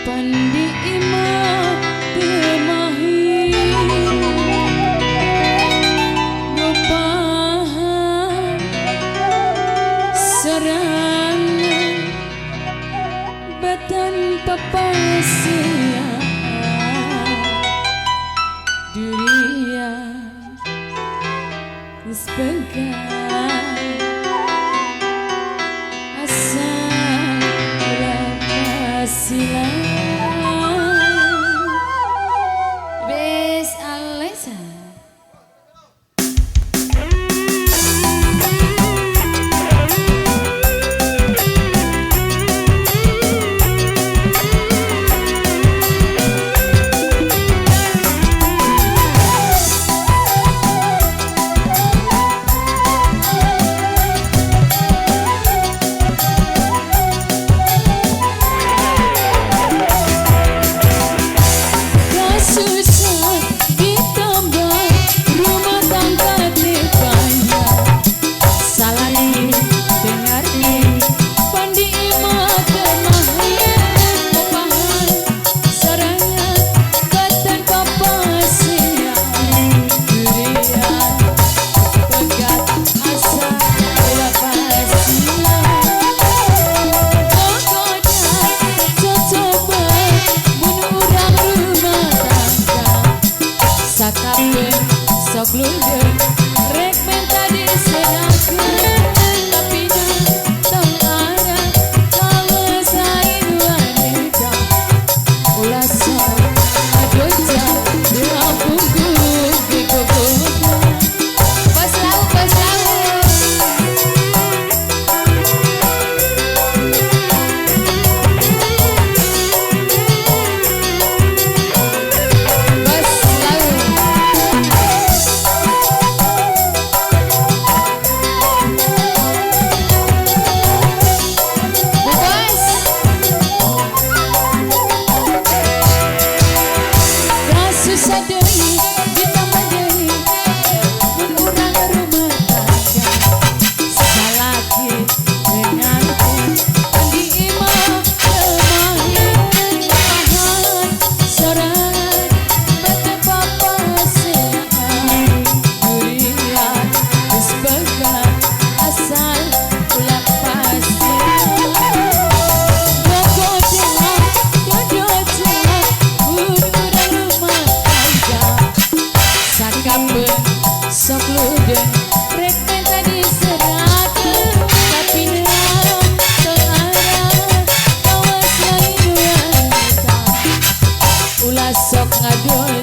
Pandi imah temahi Gopahan serangan batan papasian dunia sepegang asal silang. Bes Alesa. Susah ditambah rumah tangga banyak. Salah dengar pandi imah temahi kopahan sarangan batan papasian durian pegat asa lapasian pokoknya cocoba mun urang rumah tangga sakapeun sok ludeung rek menta disenakeun tapi na tong ara kawas lain wanita ulah sok adoja diapungku kikukuda. Bos lau, bos lau. Bos lau. Bu Bos. Kasusah deui ditambah deui mun urang rumah tangga salaki dengan pandi imah temahi pahan sorangan bete papasian durian geus pegat asal ulah pasian gogoda dodoja mun urang rumah tangga sakapeun sok ludeung rek menta diserakeun tapi na tong ara kawas lain wanita ulah sok ngadoja.